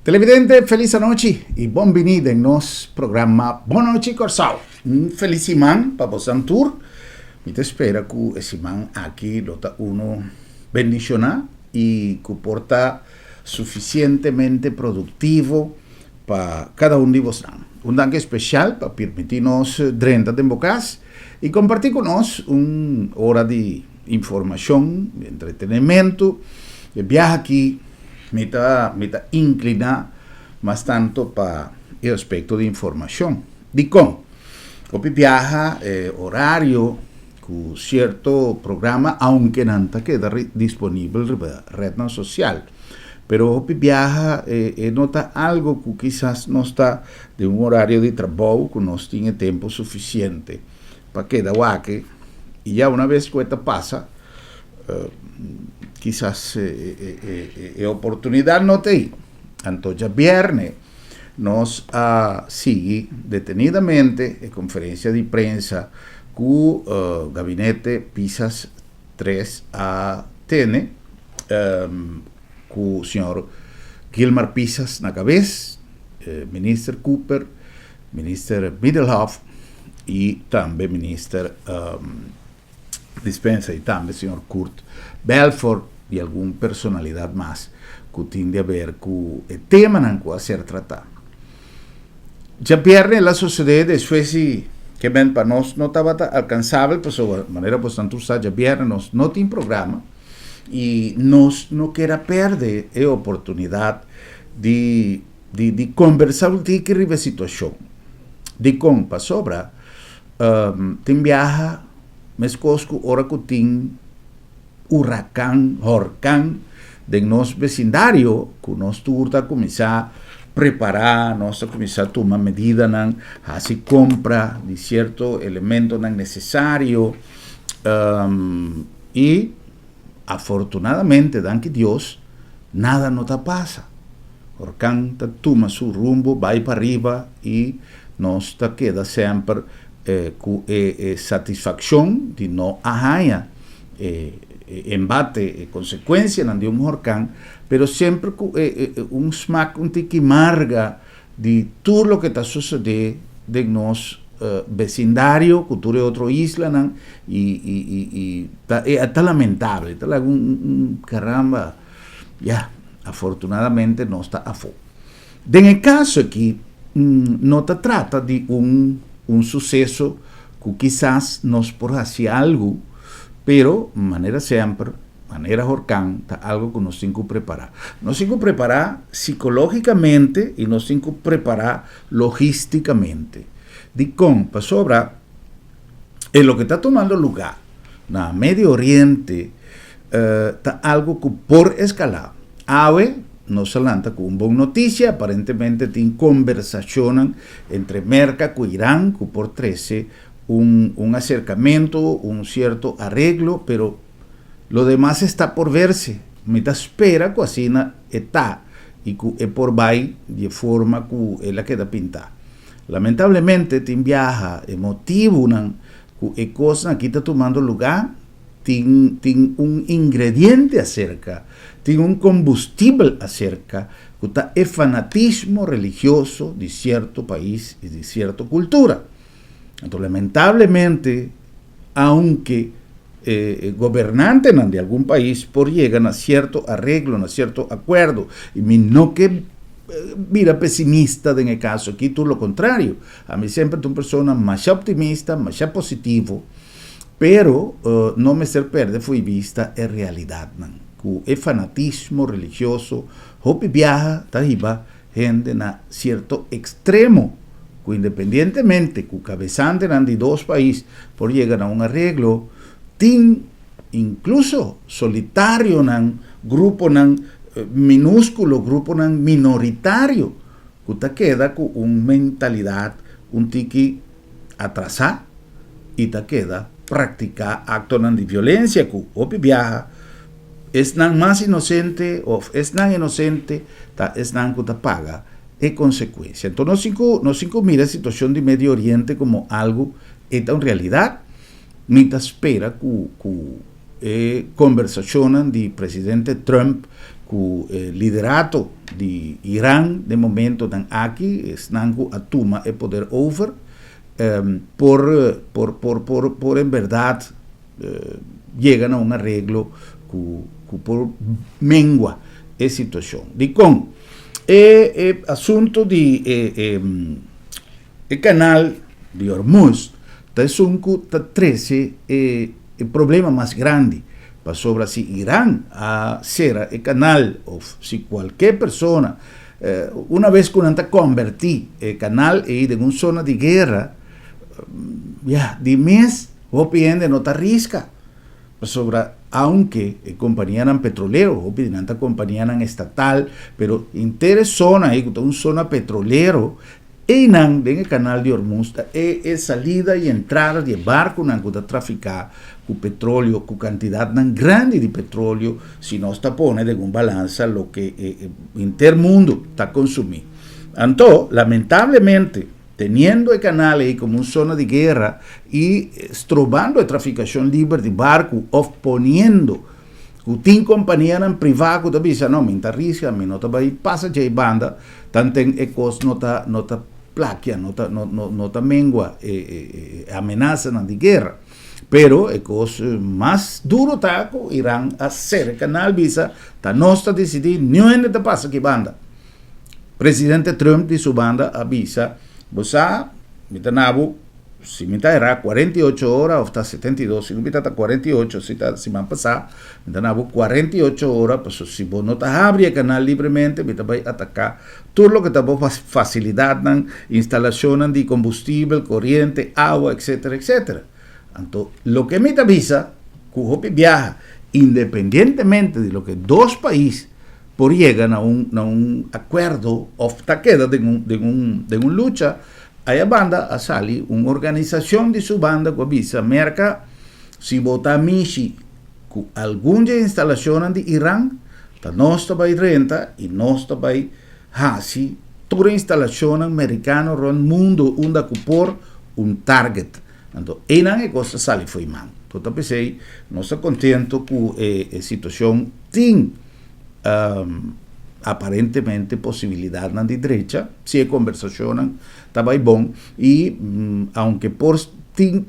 Televidente, felis anochi i bon bini den nos programa Bon Nochi Kòrsou. Un felis siman pa bosan tur. Mi ta spera ku e siman aki lo ta unu bendishoná i ku por ta sufisientemente produktivo pa kada un di bosnan. Un danki spesial pa pirmití nos drenta den bo kas i kompartí ku nos un ora di informashon, di entretenementu. E biaha aki mi ta mi ta inkliná mas tantu pa e aspekto di informashon. Dikon? Hopi biaha e orario ku sierto programa, aunke nan ta keda disponibel riba retnan sosial, pero hopi biaha e no ta algo ku kisas nos ta den un orario di trabou ku nos tin e tempu sufisiente pa keda wak i ya una bes ku e ta pasa kisas e oportunidat no ta ei. Anto djabièrnè nos a sigui detenidamente e konferensia di prensa ku Gabinete Pisas tres a tene ku señor Gilmar Pisas na kabes, Minister Cooper, Minister Middelhof i tambe Minister Dispensa i tambe señor Kurt Belfort i algun personalidat mas ku tin di haber ku e temanan ku a ser tratá. Djabièrnè el a sosodé despues di ke men pa nos no tabata alkansabel pasobra manera bosnan tur sa djabièrnè nos no tin programa i nos no kier a pèrdè e oportunidat di di di kombersá un tiki riba e situashon. Dikon? Pasobra Tin biaha meskos ku ora ku tin urakan, horkan den nos besindario ku nos tur ta kuminsá prepará, nos ta kuminsá tuma medidanan, hasi kompra di sierto elementonan nesesario i afortunadamente danki Dios nada no ta pasa. Horkan ta tuma su rumbo bai pariba i nos ta keda semper ku e satisfakshon di no a haña e embate, e konsekuensianan di un horkan, pero semper ku un smak un tiki marga di tur loke ta sosodé den nos besindario ku tur e otro islanan i ta lamentabel, ta laga un karamba. Ya, afortunadamente nos ta afó. Den e kaso aki no ta trata di un un suseso ku kisas nos por hasi algu, pero manera semper, manera horkan, ta algu ku nos tin ku prepará. Nos tin ku prepará sikológikamente i nos tin ku prepará logístikamente. Dikon? Pasobra e loke ta tumando lugá na Medio Oriente ta algo ku por eskalá. Awe nos a lanta ku un bon notisia, aparentemente tin kombersashonnan entre Merka ku Iran ku por trese un un aserkamentu, un sierto areglo, pero lo demas esta por verse. Mi ta spera ku asina e ta i ku e por bai di e forma ku el a keda pintá. Lamentablemente tin biaha e motibunan ku e kosnan aki ta tumando lugá Tin tin un ingrediente aserka, tin un kombustibel aserka ku ta e fanatismo religioso di sierto pais i di sierto kultura. Anto lamentablemente aunke e gobernantenan di algun pais por yega na sierto areglo, na sierto akuerdo, i mi no ke bira pesimista den e kaso aki, tur lo kontrario, ami semper ta un persona masha optimista, masha positivo, Pero no mester perde fo'i bista e realidatnan, ku e fanatismo religioso hopi biaha ta hiba hende na sierto ekstremo, ku independientemente ku kabesantenan di dos pais por yega na un areglo, tin inkluso solitarionan, gruponan minúskulo, gruponan minoritario ku ta keda ku un mentalidat un tiki atrasá i ta keda praktiká aktonan di violensia ku hopi biaha esnan mas inosente òf esnan inosente ta esnan ku ta paga e konsekuensia. Enton nos tin ku nos tin ku mira e situashon di Medio Oriente komo algu e ta un realidat. Mi ta spera ku ku e kombersashonnan di presidente Trump. Ku e liderato di Iran den momentonan aki, esnan ku a tuma e poder over, por por por por por en bèrdat yega na un areglo ku ku por mengua e situashon. Dikon? E e asunto di e e e kanal di Hormuz ta esun ku ta trese e e problema mas grandi, pasobra si Iran a sera e kanal of si kualke persona una bes ku nan ta kombertí e kanal ei den un zona di guera, ya, di mes hopi hende no ta riska, pasobra aunke e kompanianan petrolero, hopi di nan ta kompanianan estatal, pero henter e zona ei ku ta un zona petrolero, Einan den e Kanal di Hormuz ta e e salida i entrada di e barkunan ku ta trafiká ku petroleo, ku kantidatnan grandi di petroleo, si nos ta pone den un balansa loke e henter mundu ta konsumí. Anto, lamentablemente, teniendo e kanal ei komo un zona di guera i strobando e trafikashon liber di barku òf poniendo Ku tin kompanianan privá ku ta bisa, no, mi ta riska, mi no ta bai pasa dje banda, tanten e kos no ta no ta plakia, no ta no no no ta mengua e e e amenasanan di guera. Pero e kos mas duro ta ku Iran a sera e kanal bisa ta nos ta disidí, niun hende ta pasa aki banda. Presidente Trump di su banda a bisa, bo sa, mi ta na bo Si mi ta era 48 ora of ta 72, si mi ta ta 48, si ta siman pasá, mi ta na bo 48 ora, paso si bo no ta habri e kanal libremente, mi ta bai ataká tur loke ta bo fasilidatnan, instalashonnan di kombustibel, koriente, awa, etsetera, etsetera. Anto, loke mi ta bisa, ku hopi biaha, independientemente di loke dos pais por yega na un na un akuerdo of ta keda den un den un den un lucha, Aya banda a sali un organisashon di su banda ku a bisa, Merka, si bo ta mishi ku algun dje instalashonnan di Iran, ta nos ta bai drenta i nos ta bai hasi tur e instalashonnan merikano rònt mundu unda ku por un target. Anto einan e kos ta sali fo'i man. Tur ta p'esei nos ta kontento ku e situashon tin. Aparentemente posibilidatnan di drecha si e kombersashonnan ta bai bon i aunke por tin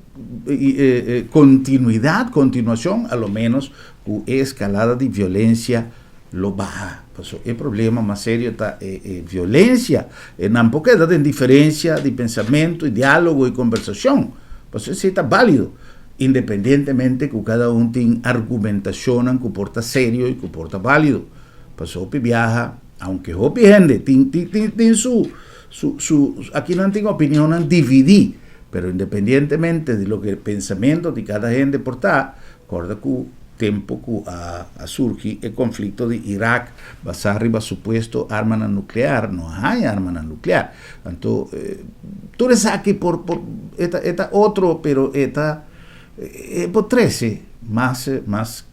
kontinuidat, kontinuashon, a lo ménos ku e eskalada di violensia lo baha. Pasobra e problema mas serio ta e violensia. E nan por keda den diferensia di pensamentu i diálogo i kombersashon, pasobra esei ta bálido. Independientemente ku kada un tin argumentashonnan ku por ta serio i ku por ta bálido. Pasobra hopi biaha, aunke hopi hende tin tin tin tin su su su aki nan tin opinionnan dividí, pero independientemente di loke pensamentu di kada hende por ta, kòrda ku tempu ku a a surgi e konflikto di Irak basá riba supuesto armanan nuklear, no a haña armanan nuklear. Anto tur esaki por por e ta e ta otro pero e ta e por trece mas mas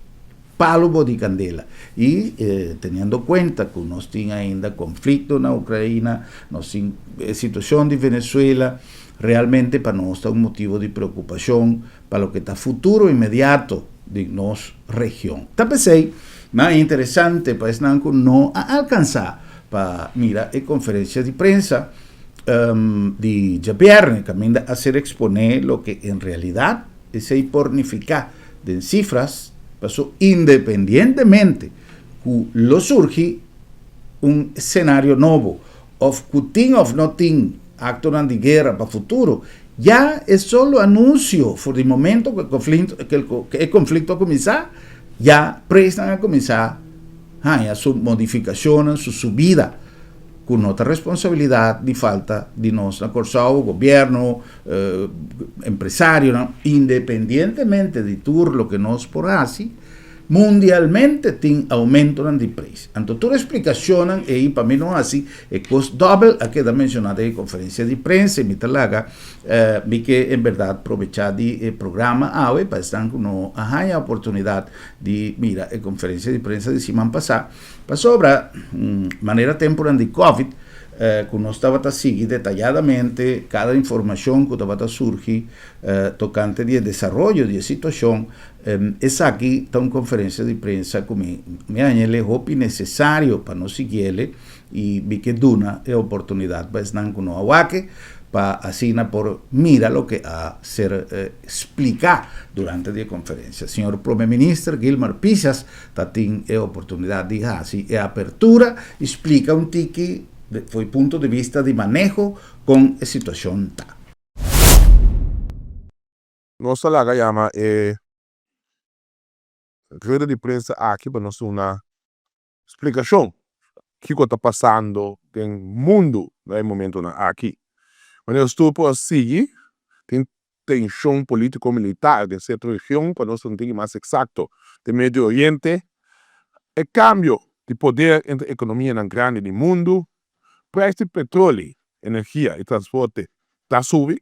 palo bo di candela y teniendo cuenta cu nos tin ainda conflicto na Ucraina, nos tin e situacion di Venezuela, realmente pa nos ta un motibo di preocupacion pa loke ta futuro inmediato di nos region. Ta p'esey mas interesante pa esnan cu no a alcansa pa mira e conferencia di prensa di djabierne caminda a ser expone loke en realidad esey por nifica den cifras, paso independientemente cu lo surgi un scenario nobo of cu tin of no tin actonan di guera pa futuro, ya e solo anuncio for di momento cu e conflicto a cuminsa, ya prijsnan a cuminsa haña su modificacionnan, su subida, cu no ta responsabilidad di falta di nos na Corsou, gobierno, empresarionan, independientemente di tur loke nos por haci, Mundialmente tin aumentonan di prijs. Anto tur e splicacionnan ey pa mi no haci e cos dobel a keda menciona den e conferencia di prensa y mi ta laga mi ke en berdad probecha di e programa awe pa esnan cu no a haya oportunidad di mira e conferencia di prensa di siman pasa pasobra manera temponan di covid. Ku nos tabata sigui detayadamente kada informashon ku tabata surgi tokante di e desaroyo di e situashon. Esaki ta un konferensia di prensa ku mi mi a hañ'e hopi nesesario pa nos sigui'e i mi ke duna e oportunidat pa esnan ku no a wak pa asina por mira loke a ser spliká durante di e konferensia. Señor Prome Minister Gilmar Pisas ta tin e oportunidat di hasi e apertura i splika un tiki fo'i punto di bista di maneho kon e situashon ta. Nos ta laga yama e rueda di prensa aki pa nos duna splikashon kiko ta pasando den mundu na e momentonan aki. Manera nos tur por a sigui tin tenshon politico militar den sierto region, pa nos ta un tiki mas eksakto den Medio Oriente, e kambio di poder entre ekonomianan grandi di mundu, prijs di petroli, energia i transporte ta subi,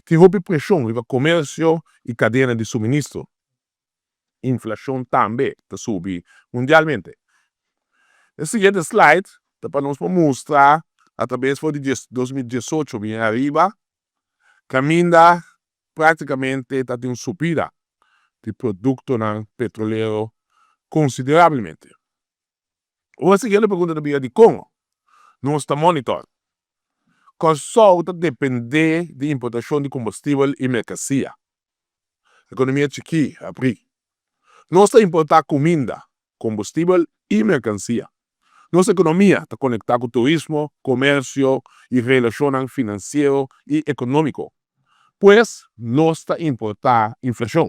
tin hopi preshon riba komersio i kadena di suministro. Inflashon tambe ta subi mundialmente. E siguiente slide ta pa nos por mustra atrabes for di 2018 bini ariba kaminda praktikamente ta tin un subida di produktonan petrolero konsiderablemente. Ora siguiente pregunta ta bira dikon nos ta monitor? Kòrsou ta dependé di importashon di kombustibel i merkansia. Ekonomia chikí abrí. Nos ta importá kuminda, kombustibel i merkansia. Nos ekonomia ta konektá ku turismo, komersio i relashonnan finansiero i ekonómiko. Pues nos ta importá inflashon.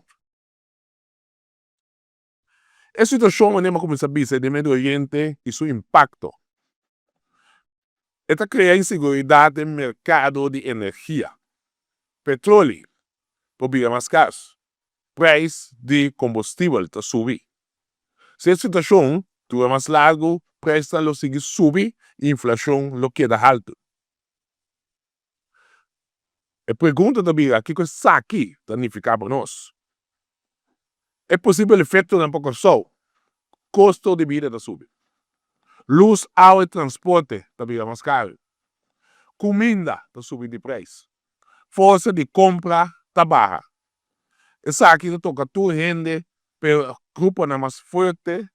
E situashon manera mi a kuminsá bisa den Medio Oriente i su impakto. E ta krea inseguridat den merkado di energia. Petroli por bira mas kars. Preis di kombustibel ta subi. Si e situashon dura mas largu, preisnan lo sigui subi i inflashon lo keda haltu. E pregunta ta bira kiko esaki ta nifiká pa nos? E posibel efektonan pa Kòrsou, Kosto di bida ta subi. Lus, awa i transporte ta bira mas karu. Kuminda ta subi di preis. Forsa di kompra ta baha. Esaki ta toka tur hende pero gruponan mas fuerte,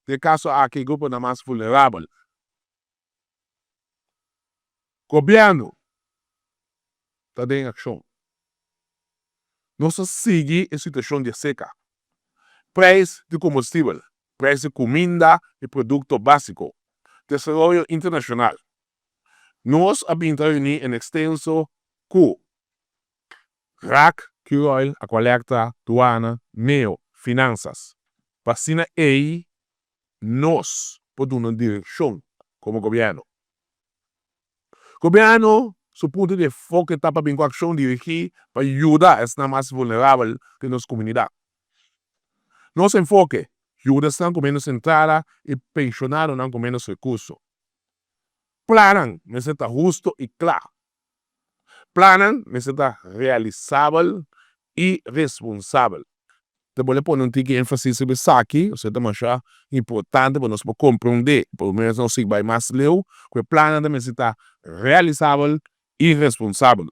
den e kaso aki gruponan mas vulnerabel. Gobièrnu ta den akshon. Nos ta sigui e situashon di aseka. Preis di kombustibel, preis di kuminda i produkto básiko, desaroyo internashonal. Nos a bin ta reuní en ekstenso ku Raak, Curoil, Aqualectra, Duana, Neo, Finansas. Pa asina ei nos por duna direkshon komo gobièrnu. Gobièrnu su punto di enfoke ta pa bin ku akshon dirigí pa yuda esnan mas vulnerabel den nos komunidat. Nos enfoke, yuda esnan ku ménos entrada i penshonadonan ku ménos rekurso. Plannan mester ta husto i kla. Plannan mester ta realisabel i responsabel. Ta bole pone un tiki énfasis riba esaki, osea ta masha importante pa nos por komprondé, promé nos sigui bai mas leu, ku e plannan ta mester ta realisabel i responsabel.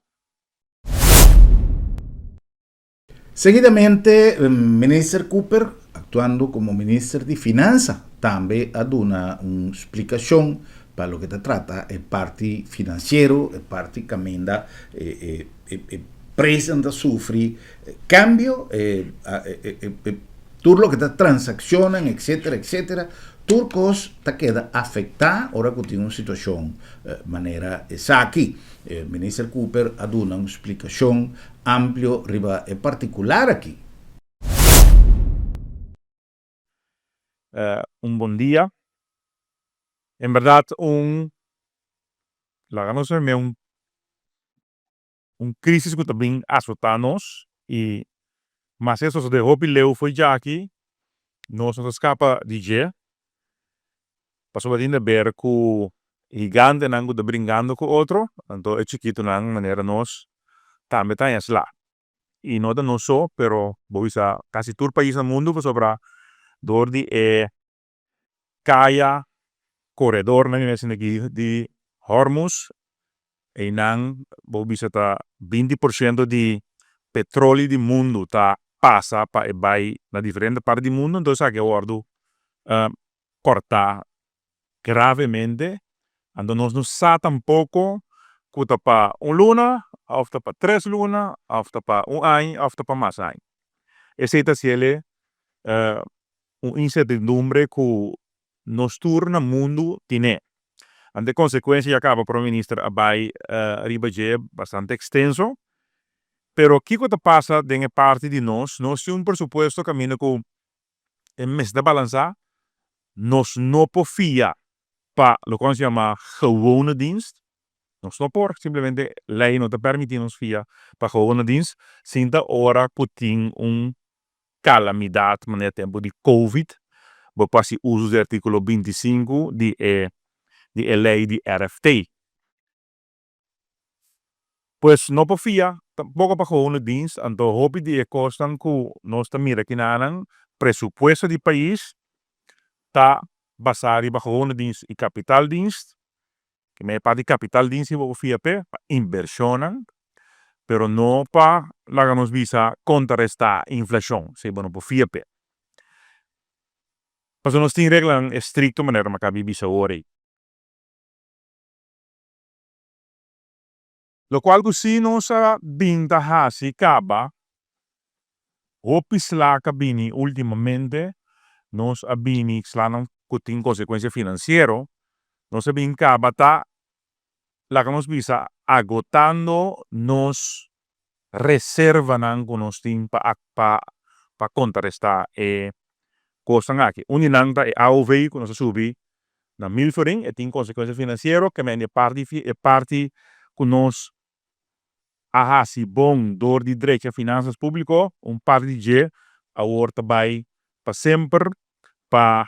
Seguidamente Minister Cooper, actuando como Minister di Finansa, tambe a duna un splicacion pa loke ta trata e parti financiero, e parti caminda e prijsnan ta sufri cambio, e tur loke ta transaccionnan etcetera etcetera, tur cos ta keda afecta ora cu tin un situacion manera esaki. Minister Cooper a duna un splicacion amplio riba e partikular aki. Un bon dia. En berdad un, laga nos meme un, un crisis cu ta bin azota nos y mas e sosode hopi leu fo'i djaki nos no ta scapa di dje pasobra tin ta ber cu gigantenan cu ta bringando cu otro anto e chikitonan manera nos tambe ta haña sla. Y no ta nos so, pero bo bisa casi tur pais na mundo pasobra door di e caya. koredornan di esaki di Hormuz, einan bo bisa ta 20% di petroli di mundu ta pasa pa e bai na diferente parti di mundu, entonces esaki a wòrdu kòrtá gravemente. Anto nos no sa tampoko ku ta pa un luna òf ta pa tres luna òf ta pa un aña òf ta pa mas aña. Esei ta hasiel un insertidumbre ku nos tur na mundu tine. Anto e konsekuensia ya kaba Prome Minister a bai riba dje bastante ekstenso. Pero kiko ta pasa den e parti di nos? Nos tin un presupuesto kaminda ku e mester ta balansá, nos no por fia pa loke nos yama gewone dienst, nos no por, simplemente lei no ta permití nos fia pa gewone dienst sin ta ora ku tin un kalamidat manera tempu di covid, bo por hasi uso di artíkulo 25 di e di e lei di RFT. Pues no por fia tampoco pa gewone dienst, anto hopi di e cosnan cu nos ta mira kinanan, presupuesto di pais ta basa riba gewone dienst y kapitaaldienst, ke men e parti kapitaaldienst si bo por fia p'e, pa inversionnan, pero no pa laga nos bisa contraresta inflacion, esey bo no por fia p'e. Pasobra nos tin reglanan estricto manera mi a caba di bisa awor ey. Lokual ku si nos a bin ta hasi kaba, hopi sla ka bini ultimamente, nos a bini slanan ku tin konsekuensia finansiero, nos a bin kaba ta laga nos bisa agotando nos reservanan ku nos tin pa pa pa kontrarestá e kosnan aki. Un di nan ta e AOV ku nos a subi na mil florin, e tin konsekuensia finansiero, ke men e parti e parti ku nos a hasi bon dor di drecha finansas públiko, un parti di dje awor ta bai pa semper pa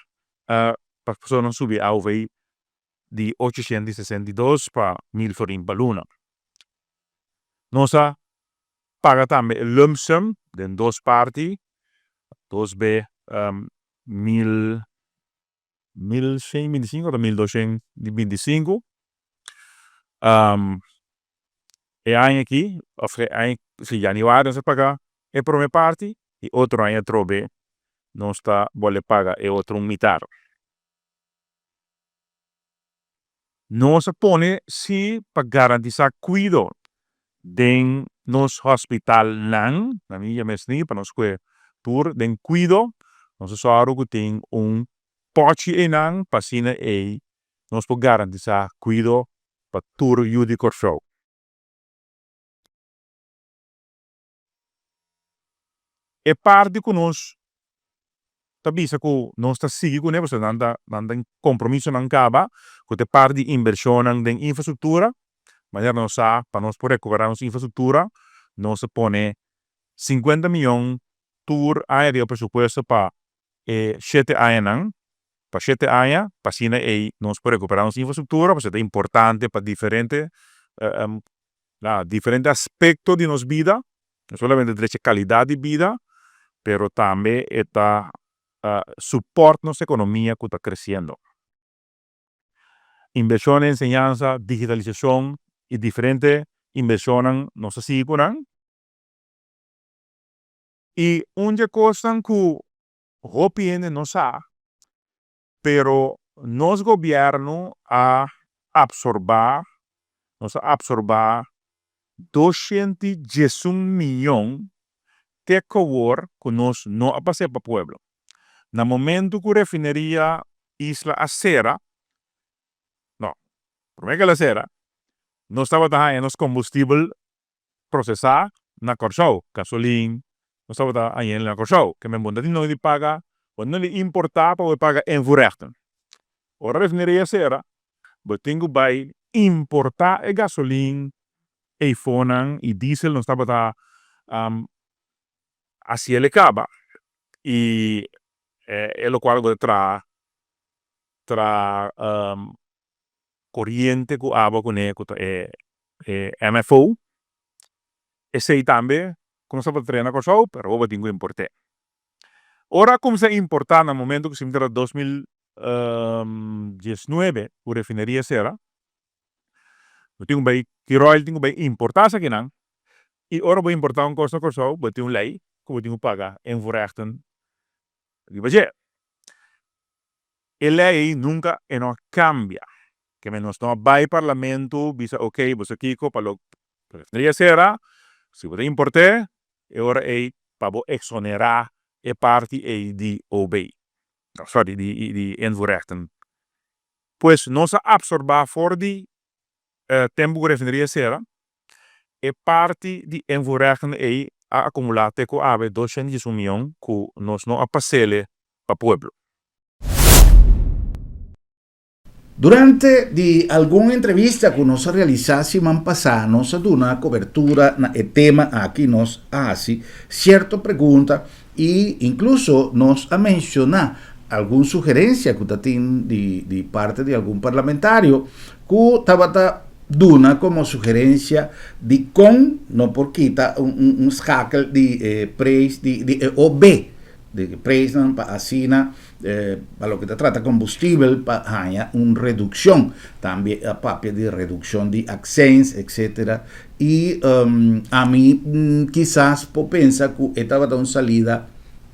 pa personanan subi AOV di 862 pa 1000 florin pa luna. Nos a paga tambe e lump sum den dos parti, dos be mil, 1125 ota 1225. E aña aki, of e aña, si januari nos a paga e prome parti y otro aña atrobe nos ta bolbe paga e otro mitar. Nos a pone si pa garantisa cuido den nos hospitalnan, na mi yama esni pa nos kue tur den cuido, nos a sòru ku tin un pòchi einan pa asina ei nos por garantisa cuido pa tur yu di Kòrsou. E parti ku nos ta bisa ku nos ta sigui kuné pasobra nan ta nan ta kompromisonan kaba ku ta e parti di invershonnan den infrastruktura, manera nos sa pa nos por rekuperá nos infrastruktura nos a pone 50 miyon tur aña riba presupuesto pa e shete añanan, pa shete aña pa asina ei nos por rekuperá nos infrastruktura pasobra ta importante pa diferente na diferente aspecto di nos bida, no solamente drecha calidad di bida, pero tambe e ta support nos economia cu ta creciendo. Inversion den enseñansa, digitalisacion y diferente inversionnan nos ta sigui cu nan. Y un dje cosnan cu hopi hende no sa, Pero nos gobierno a absorba, nos a absorba 211 miyon te cu awor cu nos no a pas'e pa pueblo. Na momento cu refineria Isla a cera, no, prome cu el a cera, nos tabata haya nos combustibel prosesá na Kòrsou, gasolin, nos tabata hañ'el na Kòrsou, ke men bo no ta tin nodi di paga, bo no di importá pa bo paga invoerrechten. Ora refineria sera, bo tin ku bai importá e gasolin eifonan i diesel nos tabata hasiel e kaba i e lokual bo ta traha traha koriente ku awa kuné ku ta e MFO. Esei tambe ku nos tabata trae na Kòrsou pero bo tin ku import'é. Ora a kuminsá importá na momento ku si mi ta 2000. diesnuebe ku refineria sera, bo tin ku bai Curoil tin ku bai importá esakinan i ora bo importá un kos na Kòrsou bo tin un lei ku bo tin ku paga invoerrechten riba dje. E lei ei nunka e no a kambia. Keme nos no a bai parlamento bisa ok bo sa kiko pa lo refineria sera si bo ta import'é e ora ei pa bo exonerá e parti ei di OB. Sorry di di invoerrechten. Pues nos a absorbá for di tempu ku refineria sera e parti di invoerrechten ei a akumulá te ku awe 211 mion ku nos no a pas'ele pa pueblo. Durante di algun entrevista ku nos a realisá siman pasá nos a duna kobertura na e tema aki, nos a hasi sierto pregunta i inkluso nos a menshoná algun sugerensia ku ta tin di di parti di algun parlamentario ku tabata duna komo sugerensia dikon no por kita un un skakel di e preis di di e OB di e preisnan pa asina Pa loke ta trata kombustibel pa haña un redukshon. Tambe a papia di redukshon di akseins etsetera. I ami kisas por pensa ku e tabata un salida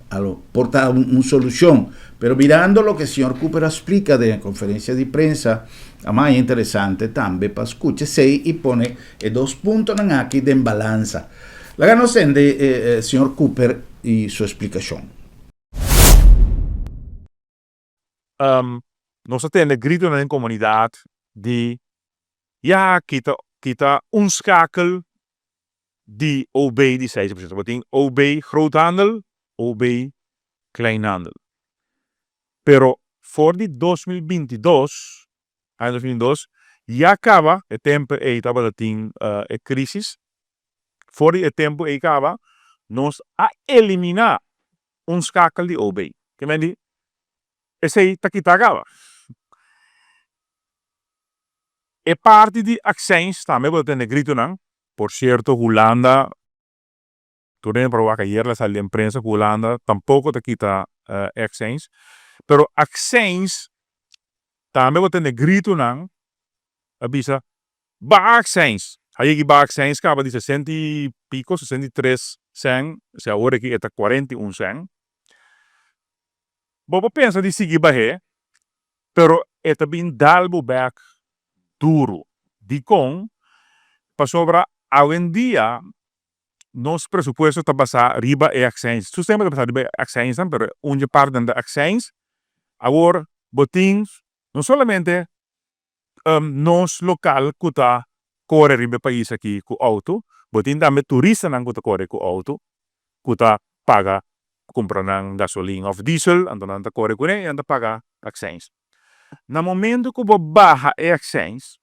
alo por ta un solushon. Pero mirando loke señor Cooper a splika den e konferensia di prensa a mas interesante tambe pa skucha esei i pone e dos puntonan aki den balansa. Laga nos tende señor Cooper i su splikashon. Nos a tende gritonan den komunidat di ya kita kita un skakel di OB di seis por siento. Bo tin OB groothandel, OB kleinhandel. Pero for di 2022, aña 2022, ya kaba e tempu ei tabata tin e krisis. For di e tempu ei kaba nos a eliminá un skakel di OB. Ke men di, esei ta kita kaba. E parti di accijns tambe bo ta tende gritonan. Por cierto Hulanda, tur hende por wak ayer la sali den prensa ku Hulanda tampoco ta kita e accijns. Pero accijns tambe bo tende gritonan a bisa Baha accijns! A yegi baha accijns caba di sesenta y pico, 63 cen, si awor aki e ta 41 cen. Bo por pensa di sigui bah'é, pero e ta bin dal bo bek duru. Dikon? Pasobra awendia nos presupuesto ta basá riba e accijns. Su semper ta basá riba e accijnsnan, pero un dje partinan ta accijns. Awor bo tin no solamente nos lokal ku ta kore riba e pais aki ku outo, bo tin tambe turistanan ku ta kore ku outo ku ta paga kumpra nan gasolin òf diesel, anto nan ta kore kuné i nan ta paga akseins. Na momento ku bo baha e akseins,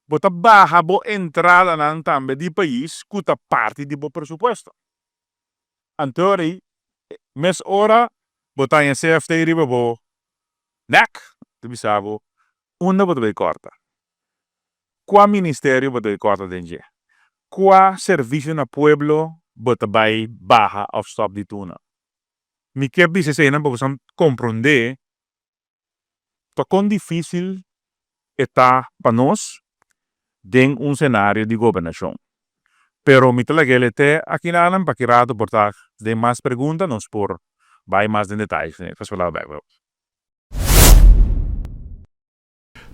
bo ta baha bo entradanan tambe di pais ku ta parti di bo presupuesto. Anto ei mes ora bo ta haña CFT riba bo Nek ta bisa bo unda bo ta bay corta, cua ministerio bo ta bay corta den dje, cua servicio na pueblo bo ta bay baha of stop di tuna. Mi kier bisa eseinan pa boso comprende ta con dificil e ta pa nos den un scenario di gobernacion. Pero mi ta laga el te akinanan pa ki rato por ta den mas pregunta nos por bay mas den detaye.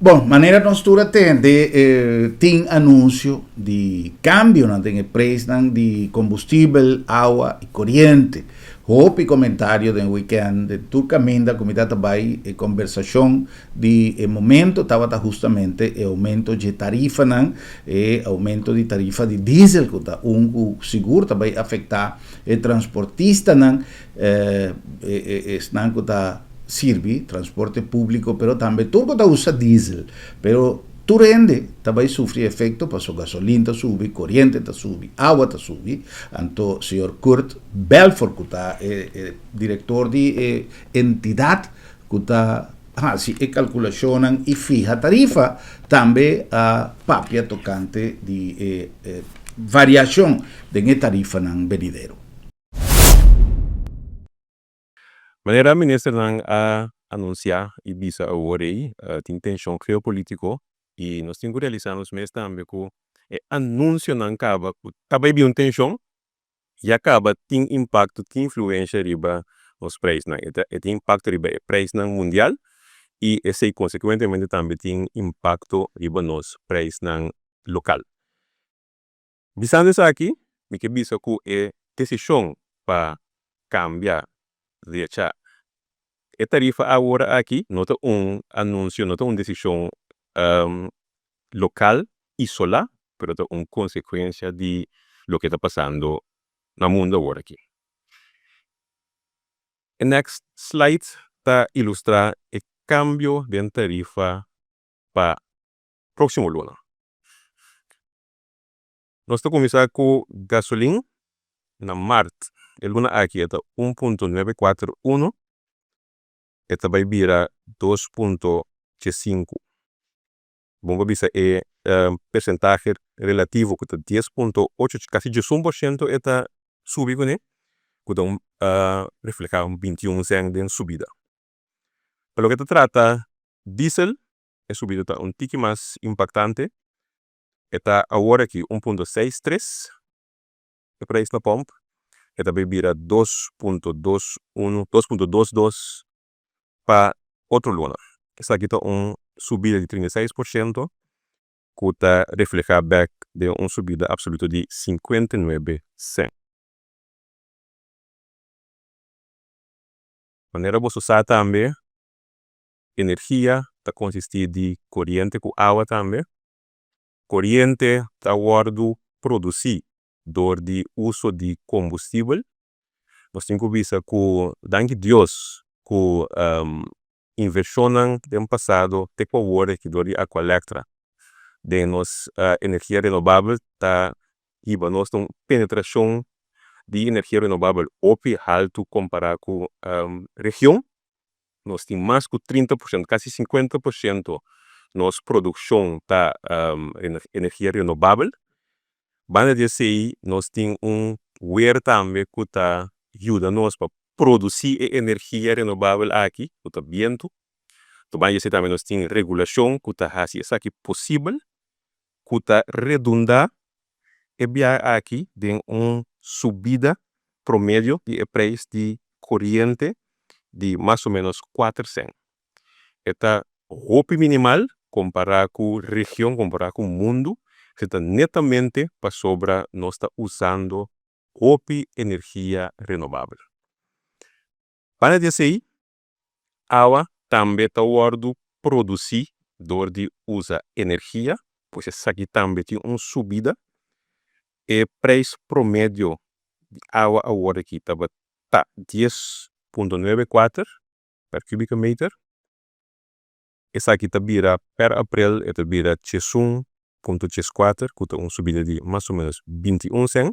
Bon, manera nos tur a tende tin anuncio di cambionan den e prijsnan di combustibel, awa y coriente. Hopi comentario den weekend den tur caminda cu mi ta ta bay e conversacion di e momento tabata hustamente e aumento dje tarifanan, e aumento di tarifa di diesel cu ta un cu sigur ta bay afecta e transportistanan, esnan cu ta sirbi transporte publico pero tambe tur cu ta usa diesel. Pero tur hende ta bay sufri efecto paso gasolin ta subi, coriente ta subi, awa ta subi. Anto señor Kurt Belfort cu ta e director di e entidad cu ta haci e calculacionnan y fiha tarifa, tambe a papia tocante di e variacion den e tarifanan benidero. Manera ministernan a anunsiá i bisa awor ei, tin tenshon geopolitiko i nos tin ku realisá nos mes tambe ku e anunsionan kaba ku ta bai bin un tenshon ya kaba tin impakto, tin influensha riba nos preisnan. E ta e tin impakto riba e preisnan mundial i esei konsekuentemente tambe tin impakto riba nos preisnan lokal. Bisando esaki, mi ke bisa ku e desishon pa kambia, drecha e tarifa awor aki no ta un anunsio, no ta un desishon lokal isolá, pero ta un konsekuensia di loke ta pasando na mundu awor aki. E next slide ta ilustrá e kambio den tarifa pa próksimo luna. Nos ta kuminsá ku gasolin na mart e luna aki e ta un punto nuebe kuater unu, e ta bai bira dos punto diesinku. Bon pa bisa e persentahe relativo ku ta dies punto ocho kasi diesun por shento e ta subi kuné ku ta un reflehá un bintiun sèn den subida. Pa loke ta trata diesel e subida ta un tiki mas impaktante. E ta awor aki un punto seis tres e prijs na pomp, e ta bay bira dos punto dos uno, dos punto dos dos pa otro luna. Esaki ta un subida di 36% cu ta refleha bek den un subida absoluto di 59 cent. Manera boso sa tambe, energia ta consisti di coriente cu awa tambe. Koriente ta wòrdu produsí dor di uso di kombustibel. Nos tin ku bisa ku danki Dios ku invershonnan den pasado te ku awor aki dor di Aqualectra den nos energia renobabel ta hiba nos na un penetrashon di energia renobabel hopi haltu kompará ku region. Nos tin mas ku 30%, kasi 50% nos produkshon ta energia renobabel. Banda di esei nos tin un weer tambe ku ta yuda nos pa produsí e energia renobabel aki, ku ta bientu. Banda di esei tambe nos tin regulashon ku ta hasi esaki posibel, ku ta redundá e biaha aki den un subida promedio di e preis di koriente di mas o menos kuater sèn. E ta hopi minimal kompará ku region, kompará ku mundu, esei ta netamente pasobra nos ta usando hopi energia renobabel. Banda di esei, Awa tambe ta wòrdu produsí dor di usa energia, pues esaki tambe tin un subida. E preis promedio di awa awor aki tabata 10.94 per kubike meter. Esaki ta bira per aprel e ta bira 11.14 ku ta un subida di mas o menos 21 sèn.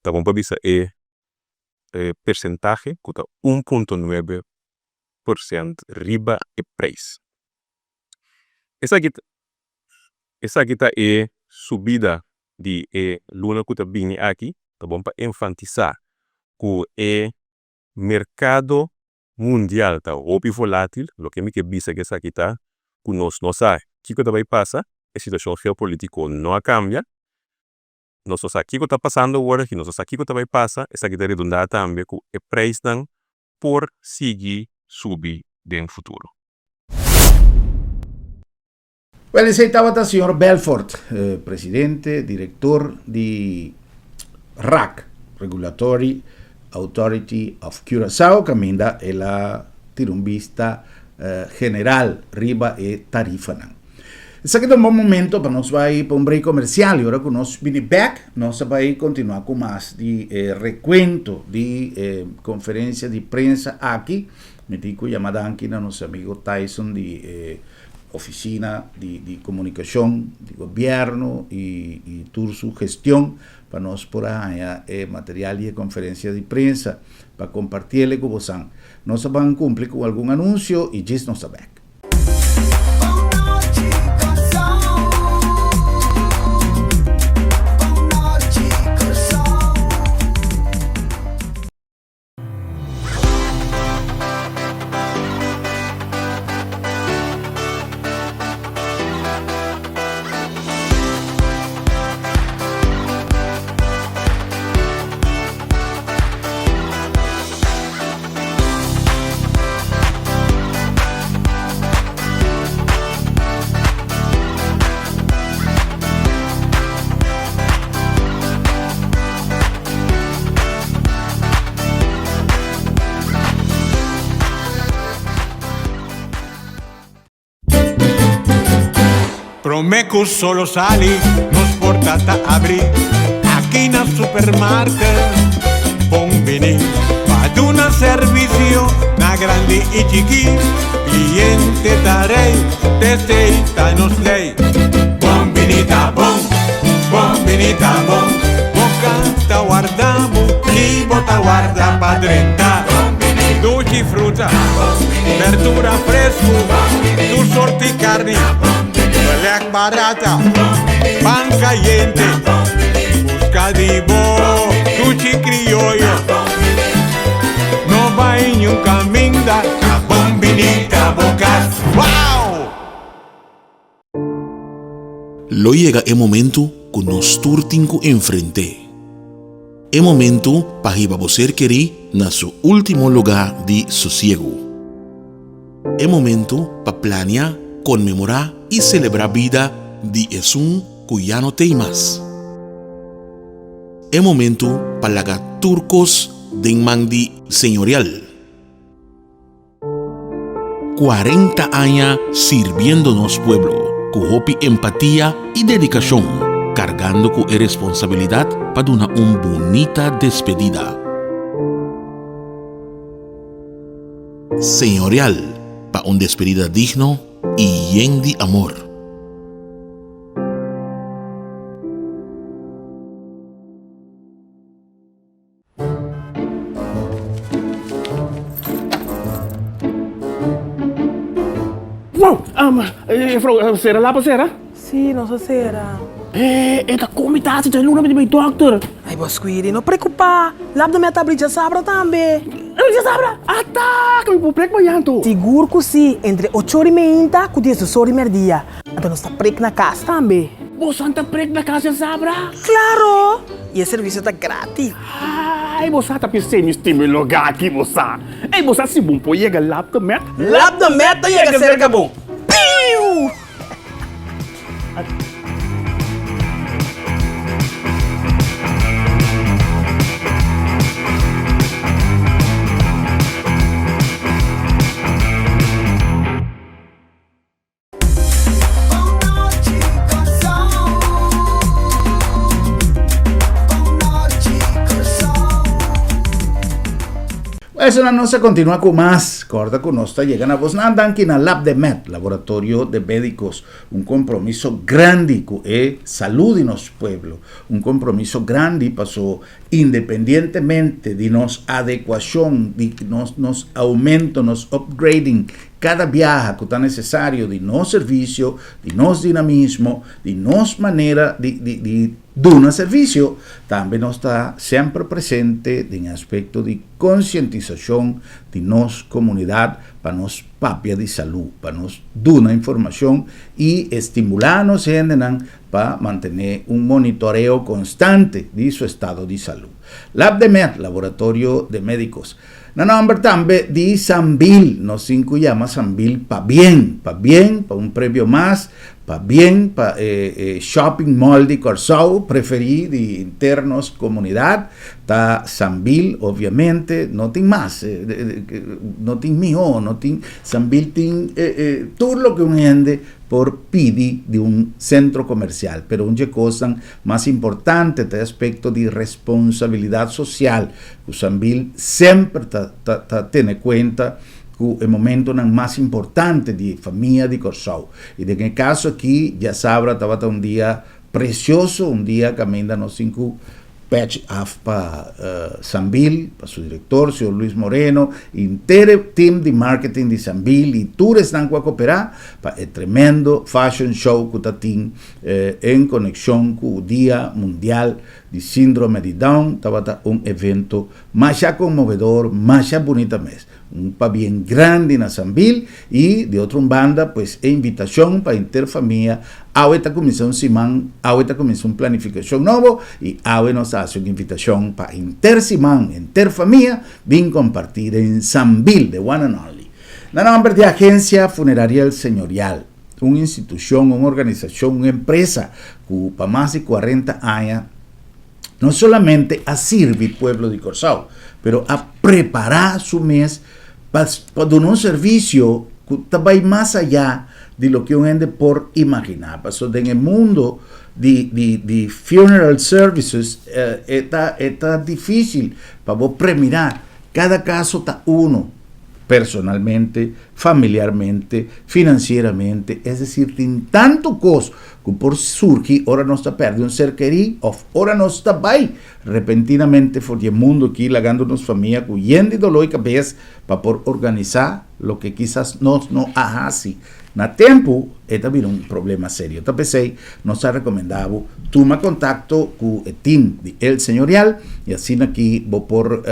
Ta bon pa bisa e persentahe ku ta 1.9% riba e preis. Esaki esaki ta e subida di e luna ku ta bini aki. Ta bon pa enfantisá ku e merkado mundial ta hopi volátil, loke mi ke bisa ku esaki ta ku nos no sa kiko ta bai pasa, e situashon geopolitiko no a kambia, nos no sa kiko ta pasando awor aki, nos no sa kiko ta bai pasa, esaki ta redundá tambe ku e preisnan por sigui subi den futuro. Wel esei tabata señor Belfort, presidente, director di rac, Regulatory Authority of Curaçao, caminda el a tira un bista general riba e tarifanan. Esaki ta un bon momento pa nos bai pa un break comercial y ora cu nos bini bek nos ta bai continua cu mas di e recuento di e conferencia di prensa aki. Mi tin cu yama danki na nos amigo Tyson di e Oficina di di Comunicacion di Gobierno y y tur su gestion pa nos por a haña e material di e conferencia di prensa pa compartiele cu bosan. Nos a ban cumpli cu algun anuncio y djis nos ta bek. Promé ku solo sali, nos porta ta abrí aki na Supermarket. Bon biní pa duna servisio na grandi i chikí. Kliente ta rei, t'esei ta nos lei. Bon biní ta bon, bon biní ta bon. Bo ka ta warda bo ni bo ta warda pa drenta. Dushi fruta, berdura fresku, tur sorti karni, belèk barata, pan kayente, buska di bo dushi krioyo. No bai niun kaminda, ta bon bini ta bo kas. Wow! Lo yega e momentu ku nos tur tin ku enfrent'é. E momentu pa hiba bo ser kerí na su último lugá di sosiegu. E momentu pa plania, konmemorá i selebrá bida di esun ku ya no t'ei mas. E momentu pa laga tur kos den man di Señorial. 40 aña sirbiendo nos pueblo ku hopi empatia i dedikashon, kargando ku e responsabilidat pa duna un bunita despedida. Señorial pa un despedida digno i yen di amor. Wow! Juffrouw, sera lapa sera? Sí, nos a sera. E ta kon mi ta hasi djaluna mi ta bai dokter. Ay, bo Squiri, no preocupa. Lap de mi a ta abri djasabra tambe. Abri djasabra? Ata! Ke mi por prek mañan anto? Sigur ku sí, entre ocho ora i meinta ku diesdos ora i merdia. Anto nos ta prek na kas tambe. Boso ta prek na kas djasabra? Claro! I e servicio ta gratis. Ay, bo sa ta p'esei mi stima e lugá aki, bo sa. Ey, bo sa si bon por yega Lab de Met? Lab de Met ta yega serka bo. Piu! Eso nos a continua cu mas. Corda cu nos ta yega na bosnan danki na Lab de Med, Laboratorio de Medicos. Un compromiso grandi cu e salud di nos pueblo. Un compromiso grandi paso independientemente di nos adecuacion, di nos, nos aumento, nos upgrading Kada biaha ku ta nesesario di nos servisio, di nos dinamismo, di nos manera di di di duna servisio, tambe nos ta semper presente den e aspekto di konsientisashon di nos komunidat pa nos papia di salú, pa nos duna informashon i estimulá nos hendenan pa mantené un monitoreo konstante di su estado di salú. Labdemed, Laboratorio de Médicos. Na nomber tambe di Sambil, nos tin cu yama Sambil pabien, pabien pa un previo mas, pabien pa e e shopping mall di Corsou preferi di henter nos comunidad, ta Sambil obviamente, no tin mas, no tin miho, no tin, Sambil tin tur loke un hende por pidi di un centro comercial, pero un dje cosnan mas importante ta e aspecto di responsabilidad social cu Sambil semper ta ta ta tene cuenta cu e momentonan mas importante di e famia di Corsou. Y den e caso aki diasabra tabata un dia precioso, un dia caminda nos tin cu Pech af pa Sambil, pa su director, señor Luis Moreno, y henter e team di marketing di Sambil y tur esnan cu a coopera pa e tremendo fashion show cu ta tin en conexion cu Dia Mundial di Sindrome di Down. Tabata un evento masha conmovedor, masha bunita mes. Un pabien grandi na Sambil y di otro un banda pues e invitacion pa henter famia awe ta cuminsa un siman, awe ta cuminsa un planificacion nobo y awe nos ta haci un invitacion pa henter siman, henter famia bin comparti den Sambil, the one and only. Na nomber di Agencia Funerarial Señorial, un institucion, un organisacion, un empresa cu pa mas di cuarenta aña, no solamente a sirbi pueblo di Kòrsou, pero a prepará su mes pa pa duna un servisio. ku ta bai mas ayá di loke un hende por imaginá. Pasobra den e mundo di di di funeral services e ta e ta difísil pa bo premirá. Kada kaso ta uno, personalmente, familiarmente, finansieramente, es desir tin tantu kos ku por surgi ora nos ta pèrdè un ser kerí òf ora nos ta bai repentinamente for di e mundu akí lagando nos famia ku yen di doló i kabes pa por organisá loke kisas nos no a hasi na tempu, e ta bira un problema serio. Ta p'esei nos ta rekomendá bo tuma kontakto ku e tim di El Señorial i asina ki bo por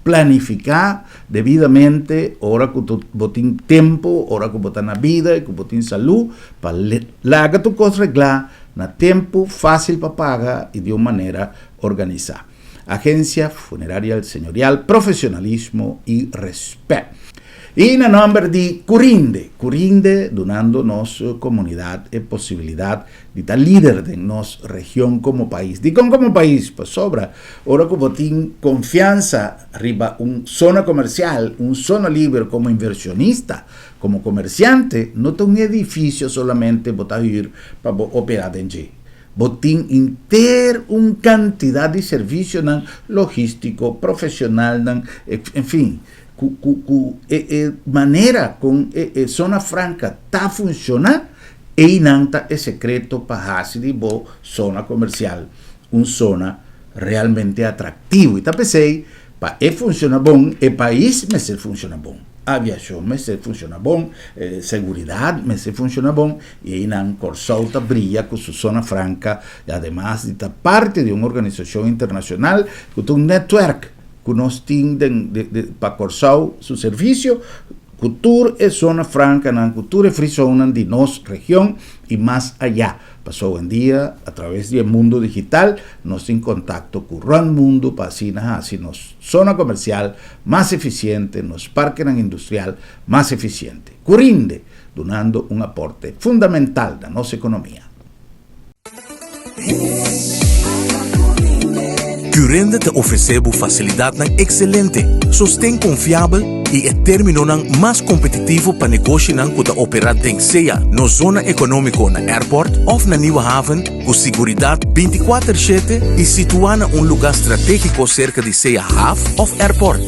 planifiká debidamente ora ku bo tin tempu, ora ku bo ta na bida i ku bo tin salú pa laga tur kos reglá na tempu, fásil pa paga i di un manera organisá. Agencia Funeraria El Señorial, profesionalismo y respet. Y na nomber di Curinde, Curinde dunando nos comunidad e posibilidad di ta lider den nos region como pais. Dicon como pais? Pasobra ora cu bo tin confiansa riba un zona comercial, un zona liber como inversionista, como comerciante, no ta un edificio solamente bo ta huur pa bo opera den dje. Bo tin henter un kantidat di servisionan logístiko, profeshonalnan, en fin, ku ku ku e e manera kon e e zona franka ta funshoná, einan ta e sekreto pa hasi di bo zona komersial un zona realmente atraktivo. I ta p'esei Pa e funciona bon, e pais mester funciona bon, aviacion mester funciona bon, seguridad mester funciona bon, y eynan Corsou ta briya cu su zona franca y ademas di ta parti di un organisacion internacional cu ta un netwerk cu nos tin den pa Corsou su servicio cu tur e zona francanan, cu tur e free zonenan di nos region y mas aya. Pasobra owendia a traves di e mundo digital nos tin kontakto ku rònt mundu pa asina hasi nos zona komersial mas efisiente, nos parkenan industrial mas efisiente. Ku rinde, dunando un aporte fundamental na nos ekonomia. Curinde ta ofresé bo fasilidatnan ekselente, sosten konfiabel i e términonan mas kompetitivo pa negoshinan ku ta operá den sea nos zona ekonómiko na Airport òf na Nieuwe Haven ku siguridat bintikuater shete i situá na un lugá stratégiko serka di sea haf òf airport.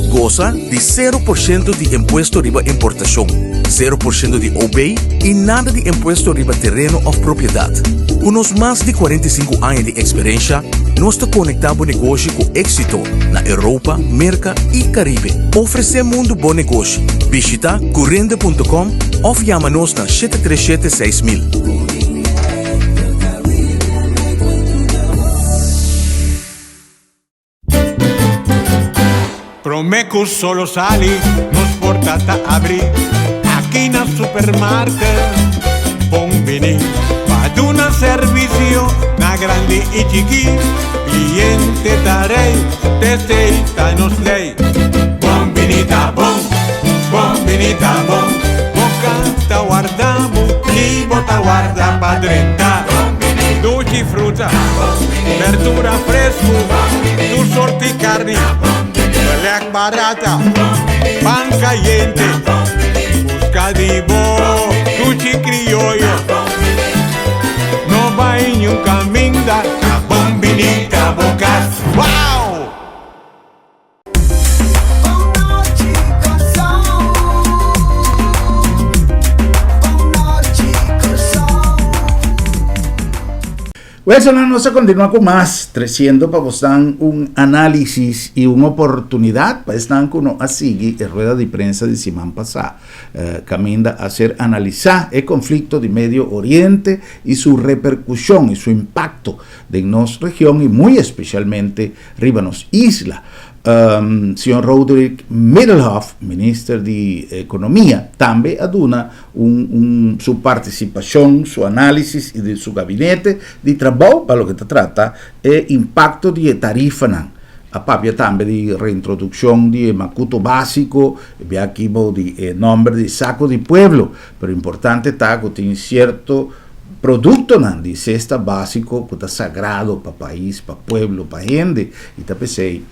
Gosa di sero por shento di impuesto riba importashon, sero por shento di OB i nada di impuesto riba tereno òf propiedat. Ku nos mas di 45 aña di eksperensha, nos ta konektá bo negoshi ku éksito na Europa, Merka i Karibe. Ofresé mundu bo negoshi. Bishitá curende punto com òf yama nos na 737 6000. Prome cu solo sali, nos porta ta abri aki na supermarket. Bon bini pa duna servicio na grandi y chiki. Cliente ta rey, t'esey ta nos ley. Bon bini ta bon, bon bini ta bon. Bo canta warda bo y bo ta warda pa drenta. Duchi fruta, berdura fresku, tur sorti karni, belek barata, pan kayente, buska di bo duchi krioyo. No bai niun kaminda, ta bon bini ta bo kas. Wow! Welsonnan nos a kontinuá ku mas, tresiendo pa bosnan un análisis i un oportunidat pa esnan ku no a sigui e rueda di prensa di siman pasá, kaminda a ser analisá e konflikto di Medio Oriente i su reperkushon i su impakto den nos region i muy espesialmente Riba nos isla. Señor Roderick Middelhof, minister di Economia, tambe a duna un un su participacion, su analisis y di su gabinete di trabou pa loke ta trata e impacto di e tarifanan. A papia tambe di reintroduccion di e macuto basico, e bia aki bou di e nomber di saco di pueblo, pero importante ta cu tin cierto Produktonan di sesta básiko ku ta sagrado pa pais, pa pueblo, pa hende i ta p'esei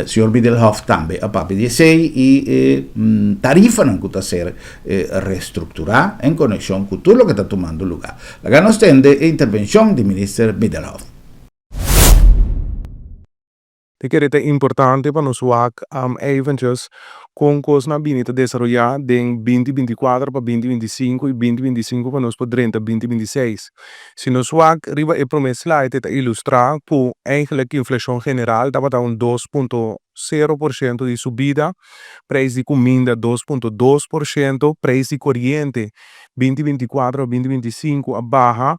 Señor Middelhof tambe a papia di esei i e tarifanan ku ta ser restrukturá en konekshon ku tur loke ta tumando lugá. Laga nos tende e intervenshon di Minister Middelhof. Ta kere ta importante pa nos wak eventjes kon kosnan a bini ta desaroyá den 2024 pa 2025 i 2025 pa nos por drenta 2026. Si nos wak riba e promé slide e ta ilustrá ku eigenlijk inflashon general tabata un 2.0% di subida, preis di kuminda 2.2%, preis di koriente 2024 pa 2025 a baha,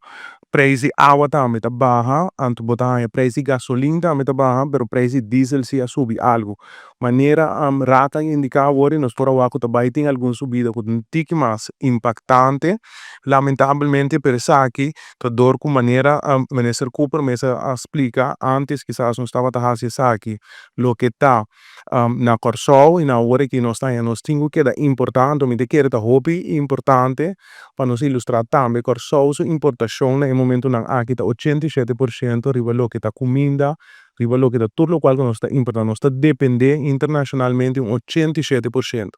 Preis di awa tambe ta baha, anto bo ta haña preis di gasolin tambe ta baha, pero preis di diesel si a subi algu. Manera Raad a indiká awor i nos por a wak ku ta bai tin algun subida ku ta un tiki mas impaktante, lamentabelmente, pero esaki ta dor ku manera Minister Cooper mes a splika antes kisas nos tabata hasi esaki loke ta na Kòrsou i na awor aki nos ta haña nos tin ku keda importá, anto mi ta kere ta hopi importante Pa nos ilustrá tambe, Kòrsou su importashon na e momentunan aki ta 87% riba loke ta kuminda, riba loke ta tur lokual ku nos ta importá. Nos ta dependé internashonalmente un 87%.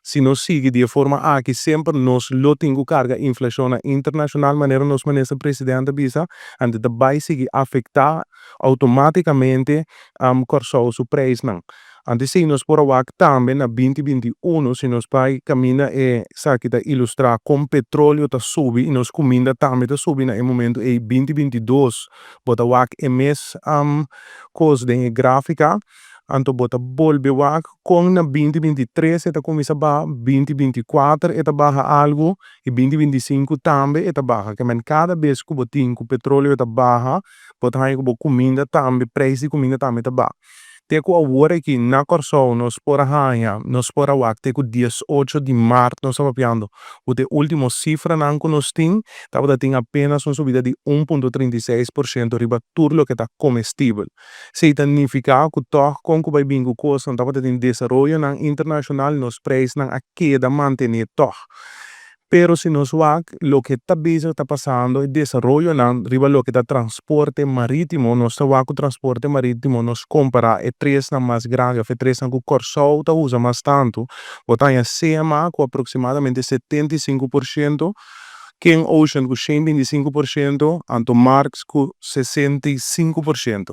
Si nos sigui di e forma aki semper nos lo tin ku karga inflashonnan internashonal manera nos Minister President a bisa, anto ta bai sigui afektá outomátikamente Kòrsou su preisnan. Antes si nos por a wak tambe na 2021 si nos bai kaminda e esaki ta ilustrá kon petroleo ta subi i nos kuminda tambe ta subi na e momento ei 2022 bo ta wak e mes kos den e gráfika anto bo ta bolbe wak kon na 2023 e ta kuminsá baha 2024 e ta baha algu i 2025 tambe e ta baha ke men kada bes ku bo tin ku petroleo ta baha bo ta haña ku bo kuminda tambe preis di kuminda tambe ta baha. Te ku awor aki na Kòrsou nos por a haña, nos por a wak te ku 18 di mart nos ta papiando, ku ta e último sifranan ku nos tin, tabata tin apenas un subida di 1.36% riba tur loke ta komestibel. Esei ta nifiká ku tòg kon ku bai bin ku kosnan tabata tin desaroyonan internashonal nos preisnan a keda mantené tòg. Pero si nos wak loke ta bezig ta pasando e desaroyonan riba loke ta transporte maritimo, nos ta wak ku transporte maritimo nos kompara e tresnan mas grandi of e tresnan ku Kòrsou ta usa mas tantu, bo ta haña CMA ku aproksimadamente 75%, King Ocean ku 125% anto Marks ku 65%.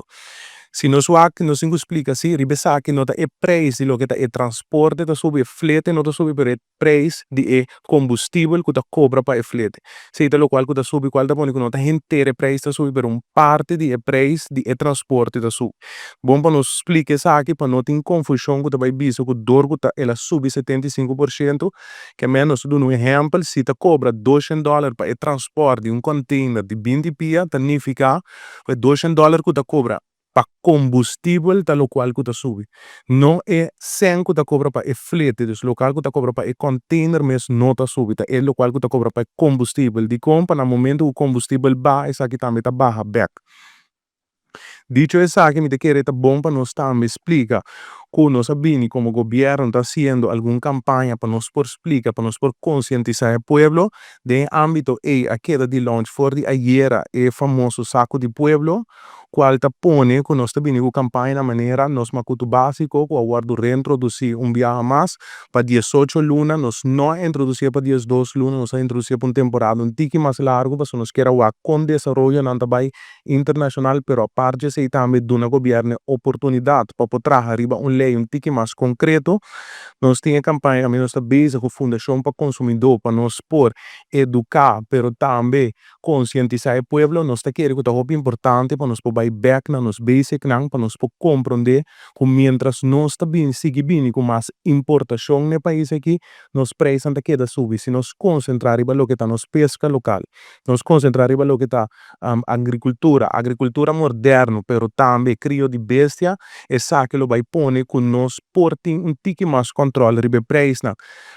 Si nos wak nos tin ku splika si riba esaki no ta e preis di loke ta e transporte ta subi, e flete no ta subi pero e preis di e kombustibel ku ta kobra pa e flete. Esei ta lokual ku ta subi kual ta pone ku no ta henter e preis ta subi pero un parti di e preis di e transporte ta subi. Bon pa nos splika esaki pa no tin konfushon ku ta bai bisa ku dor ku ta el a subi 75% ke men nos ta duna un ehèmpel si ta kobra 200 dòler pa e transpòrt di un kònteiner di 20 pia ta nifiká ku e 200 dòler ku ta kobra pa kombustibel ta lokual ku ta subi, no e sèn ku ta kobra pa e flete, dus lokal ku ta kobra pa e kònteiner mes no ta subi, ta e lokual ku ta kobra pa e kombustibel. Dikon? Pa na momentu ku kombustibel baha esaki tambe ta baha bèk. Dicho esaki mi ta kere ta bon pa nos tambe splika ku nos a bini komo gobièrnu ta hasiendo algun kampaña pa nos por splika, pa nos por konsientisá e pueblo. Den e ámbito ei a keda di launch for di ayera e famoso Saku di Pueblo, kual ta pone ku nos ta bini ku kampaña na manera nos makutu básiko ku a wòrdu reintrodusí un biaha mas pa 18 luna. Nos no a introdusié pa 12 luna, nos a introdusié pa un temporada un tiki mas largu pasobra nos kier a wak kon desaroyonan ta bai internashonal, pero apart di esei tambe duna gobièrnu e oportunidat pa por traha riba un lei un tiki mas konkreto. Nos tin e kampaña kaminda nos ta bezig ku Fundashon pa Konsumidó pa nos por eduká pero tambe Konsientisá e pueblo, nos ta kere ku ta hopi importante pa nos por bai bèk na nos basicnan, pa nos por komprondé ku miéntras nos ta bini sigui bini ku mas importashon na e pais aki, nos preisnan ta keda subi. Si nos konsentrá riba loke ta nos peska lokal, nos konsentrá riba loke ta agrikultura, agrikultura moderno pero tambe krio di bestia, esaki lo bai pone ku nos por tin un tiki mas kòntròl riba e preisnan.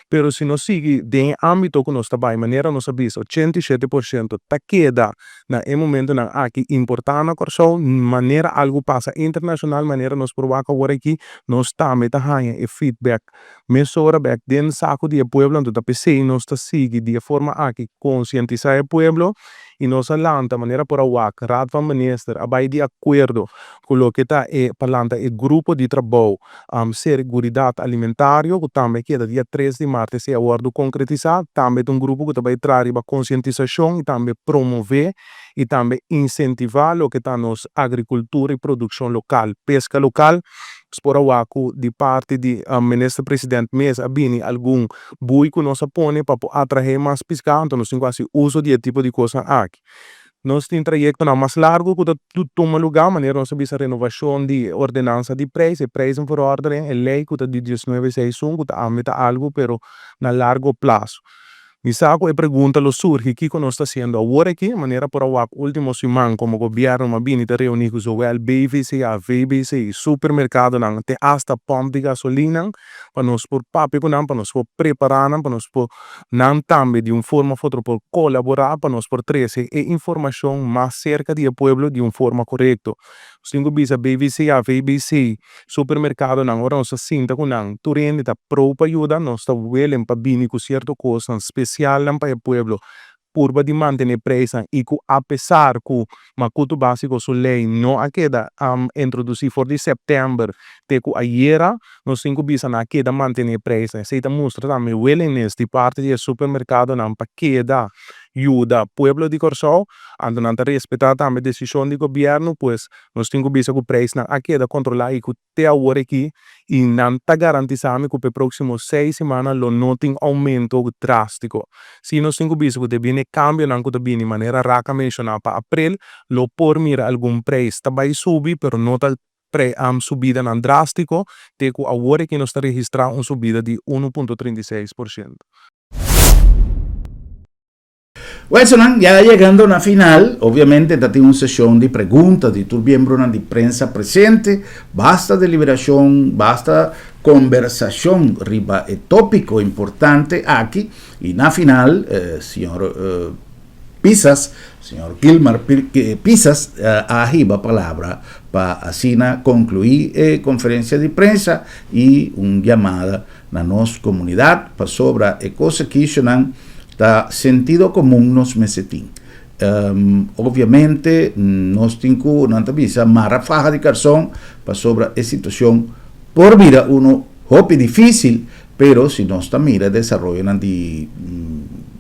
Pero si nos sigui den e ámbito ku nos ta bai, manera nos a bisa, 87% ta keda na e momentunan aki importá na Kòrsou, manera algu pasa internashonal, manera nos por wak awor aki, nos tambe ta haña e feedback mesora bèk den saku di e pueblo. Anto ta p'esei nos ta sigui di e forma aki konsientisá e pueblo. I nos a lanta manera por a wak Raad van Minister a bai di akuerdo ku loke ta e pa lanta e grupo di trabou Seguridat Alimentario ku tambe keda dia tres di mart esei a wòrdu konkretisá. Tambe ta un grupo ku ta bai traha riba konsientisashon i tambe promové i tambe insentivá loke ta nos agrikultura i produkshon lokal, peska lokal. Nos por a wak ku di parti di Minister President mes a bini algun bui ku nos a pone pa por atraé mas piská, anto nos tin ku hasi uso di e tipo di kosnan aki. Nos tin trayektonan mas largu ku ta tuma lugá, manera nos a bisa renovashon di e ordenansa di preis, e prijzenverordening, e lei ku ta di diesnuebe seis un ku ta ame ta algu pero na largo plaso. Mi sa ku e pregunta lo surgi kiko nos ta hasiendo awor aki, manera por a wak ultimo siman komo gobièrnu a bini ta reuní ku zowel BVCA, VBC, supermerkadonan te asta pòmp di gasolinnan pa nos por papia ku nan, pa nos por prepará nan, pa nos por nan tambe di un forma of otro por kolaborá pa nos por trese e informashon mas serka di e pueblo di un forma korekto. Nos tin ku bisa BVCA, VBC, Supermerkadonan, ora nos ta sinta ku nan, tur hende ta pro pa yuda, nos ta willing pa bini ku sierto kosnan spesialnan pa e pueblo, purba di mantené preisnan i ku apesar ku Makutu Básiko su lei no a keda introdusí for di sèptèmber te ku ayera, nos tin ku bisa nan a keda mantené preisnan. Esei ta mustra tambe willingness di parti di e supermerkadonan pa keda yuda pueblo di Kòrsou, anto nan ta respetá tambe desishon di gobièrnu, pues Nos tin ku bisa ku preisnan a keda kontrolá i ku te awor aki i nan ta garantisá mi ku pa e próksimo seis simana lo no tin oumento drástiko. Sí nos tin ku bisa ku debí na e kambionan ku ta bini manera Rak a menshoná pa aprel lo por mira algun preis ta bai subi pero no ta subidanan drástiko te ku awor aki nos ta registrá un subida di unu punto 36%. Wetsonan, ya yegando na final, obviamente ta tin un seshon di pregunta di tur miembronan di prensa presente, basta deliberacion, basta conversacion riba e topico importante aki, y na final, eh, señor eh, Pisas, señor Gilmar Pisas a hiba palabra pa asina conclui e conferencia di prensa y un llamada na nos comunidad pasobra e cos akishonan ta sentido comun nos mester tin. Obviamente nos tin cu nan ta bisa mara faha di carson pasobra e situacion por bira uno hopi dificil pero si nos ta mira e desaroyonan di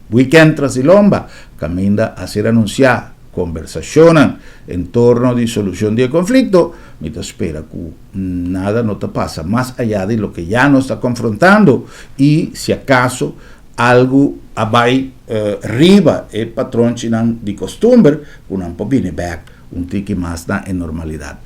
weekend tras di lomba caminda a ser anuncia conversacionnan en torno di solucion di e conflicto mi ta spera cu Nada no ta pasa mas ayá di loke ya nos ta konfrontando i si akaso algu a bai riba e patronchinan di kostumber ku nan por bini bèk un tiki mas na e normalidat.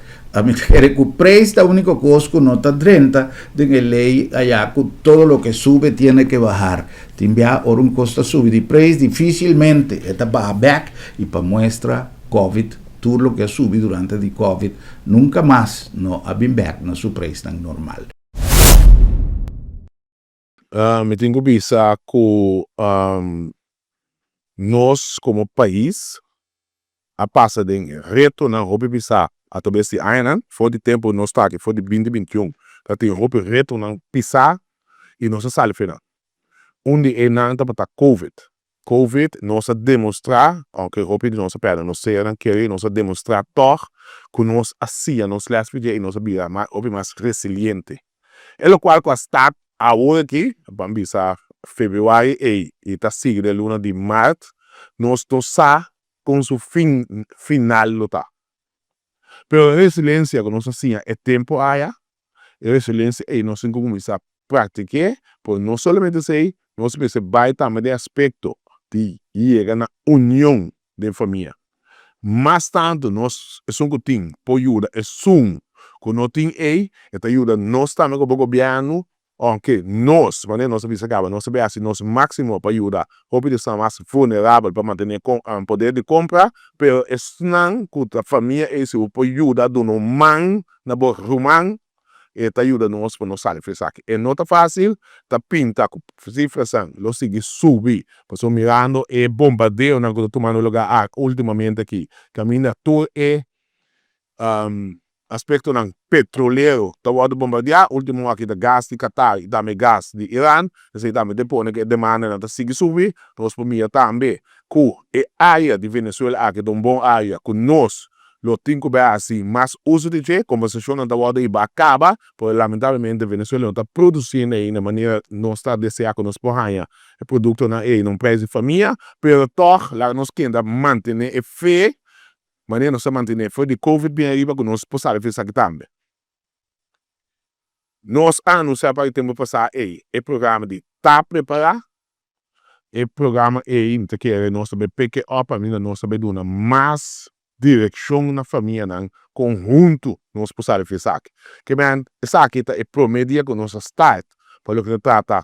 Mi ta kere ku preis ta úniko kos ku no ta drenta den e lei ayá ku todo loke sube tiene ke bahar. Tin bia ora un kos ta subi di preis difisilmente e ta baha bèk i pa muestra covid Tur loke a subi durante di Covid nunka mas no a bin bek na su preisnan normal. Mi tin ku bisa ku nos komo pais a pasa den retonan hopi pisá atrabes di añanan. For di tempu nos ta aki, for di binti 21, ta tin hopi retonan pisá i nos a sali for nan. Un di enan tabata Covid. Covid nos a demostrá, aunke hopi di nos a pèrdè nos sernan kerí, nos a demostrá tòg ku nos a siña nos lès for dje i nos a bira hopi mas resiliente. E lokual ku a start awor aki, ban bisa febrüari ei i ta sigui den luna di mart, nos no sa kon su fin final lo ta. Pero e resilensia ku nos a siña e tempu aya, e resilensia ei nos tin ku kuminsá praktik'é, pero no solamente esei, nos mester bai tambe den aspekto di yega na union den famia. Mas tantu nos esun ku tin por yuda esun ku no tin ei, e ta yuda nos tambe komo gobièrnu Ounke nos, manera nos a bisa kaba, nos ta bay hasi nos máksimo pa yuda hopi di esnan mas vulnerabel pa mantené poder di kompra, pero esnan ku ta famia ei si bo por yuda duna un man na bo ruman, e ta yuda nos pa nos sali for esaki. E no ta fásil, ta pinta ku sifrasan lo sigui subi, pasobra mirando e bombardeonan ku ta tumando lugá últimamente aki, kaminda tur e. Aspektonan petrolero ta wòrdu bombardiá, último aki ta gas di Qatar i tambe gas di Iran, esei tambe ta pone ku e demandanan ta sigui subi. Nos por mira tambe ku e área di Venezuela aki ta un bon área ku nos lo tin ku bai hasi mas uso di dje. Kombersashonnan ta wòrdu hiba a kaba, pero lamentablemente Venezuela no ta produsiendo ei na manera nos ta deseá ku nos por haña e produktonan ei na un preis di famia, pero tòg laga nos keda mantené e fe Manera nos a mantené for di covid bin ariba ku nos por sali for esaki tambe. Nos a anunsiá pa e tempu pasá ei e programa di Ta Prepará. E programa ei mi ta kere nos ta bay pick it up paminda nos ta bay duna mas direkshon na famianan kon huntu nos por sali for esaki. Ke men esaki ta e promé dia ku nos a start pa loke ta trata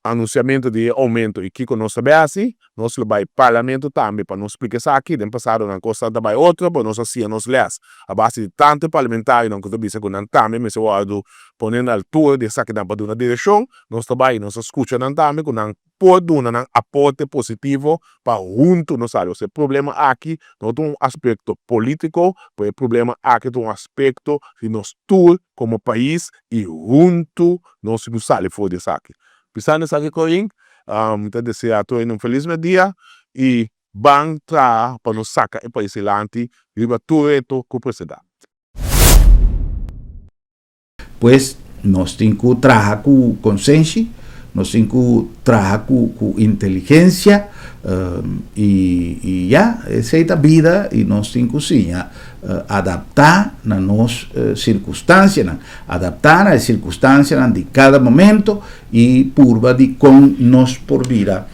Anunsiamentu di e oumento i kiko nos ta bai hasi, nos lo bai Parlamento tambe pa nos splika esaki. Den pasadonan kosnan ta bai otro, pero nos a siña nos lès a base di tantu e parlamentarionan ku ta bisa ku nan tambe mester wòrdu pone na altura di esakinan pa duna direkshon. Nos ta bai i nos a skucha nan tambe ku nan por duna nan aporte positivo pa huntu nos sali. Osea e problema aki no ta un aspekto polítiko, pero e problema aki ta un aspekto di nos tur komo pais i huntu nos tin ku sali for di esaki. Pisando esaki Corin, mi ta desea tur hende un felis merdia i ban traha pa nos saka e pais dilanti riba tur reto ku presenta. Pues nos tin ku traha ku konsenshi, nos tin ku traha ku inteligensia i ya, esei ta bida i nos tin ku siña adaptá na nos sirkunstansianan, adaptá na e sirkunstansianan di kada momento i purba di kon nos por bira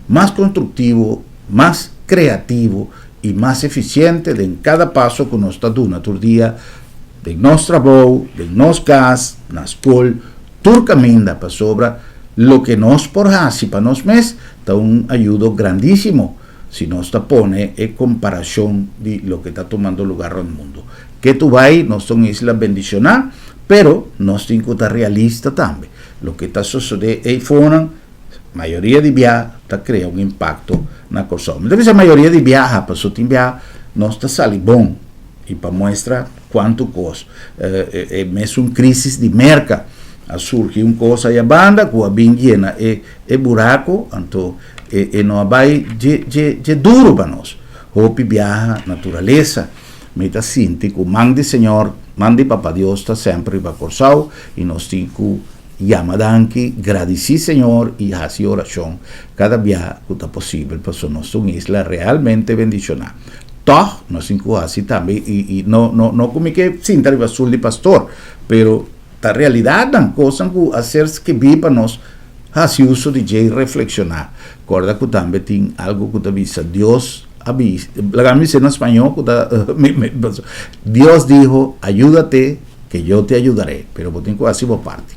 mas konstruktivo, mas kreativo i mas efisiente den kada paso ku nos ta duna tur dia den nos trabou, den nos kas, na skol, tur kaminda, pasobra loke nos por hasi pa nos mes ta un ayudo grandísimo si nos ta pone e komparashon di loke ta tumando lugar rònt mundu. Ketu bai, nos ta un isla bendishoná, pero nos tin ku ta realista tambe. Loke ta sosodé eifonan Mayoria di bia ta krea un impakto na Kòrsou. Mi ta bisa mayoria di biaha pasobra tin bia nos ta sali bon i pa muestra kuantu kos. E mesun krisis di Merka a surgi un kos aya banda ku a bin yena e e buraku anto e e no a bai dje dje dje duru pa nos. Hopi biaha naturalesa mi ta sinti ku man di Señor, man di Papa Dios ta semper riba Kòrsou i nos tin ku Yama danki, gradisí Señor i hasi orashon kada bia ku ta posibel pasobra nos ta un isla realmente bendishoná. Tòg, nos tin ku hasi tambe i i no no no ku mi ke sinta riba sul di pastor, pero ta realidatnan, kosnan ku a ser skibí pa nos hasi uso di dje i reflekshoná. Kòrda ku tambe tin algu ku ta bisa Dios a bisa, laga mi bisa na spañó ku ta mi mi Dios dijo, ayúdate. Ke yo te ayudaré, pero bo tin ku hasi bo parti.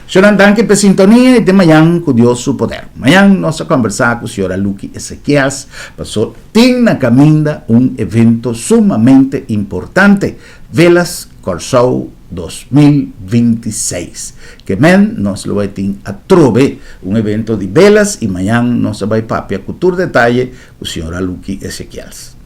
Señornan danki p'e sintonia i te mañan ku Dios su poder. Mañan nos a kòmbersá ku señora Lucky Ezequias paso tin na kaminda un evento sumamente importante, Velas Kòrsou 2026. Ke men nos lo bai tin atrobe un evento di velas i mañan nos a bai papia ku tur detaye ku señora Lucky Ezequias.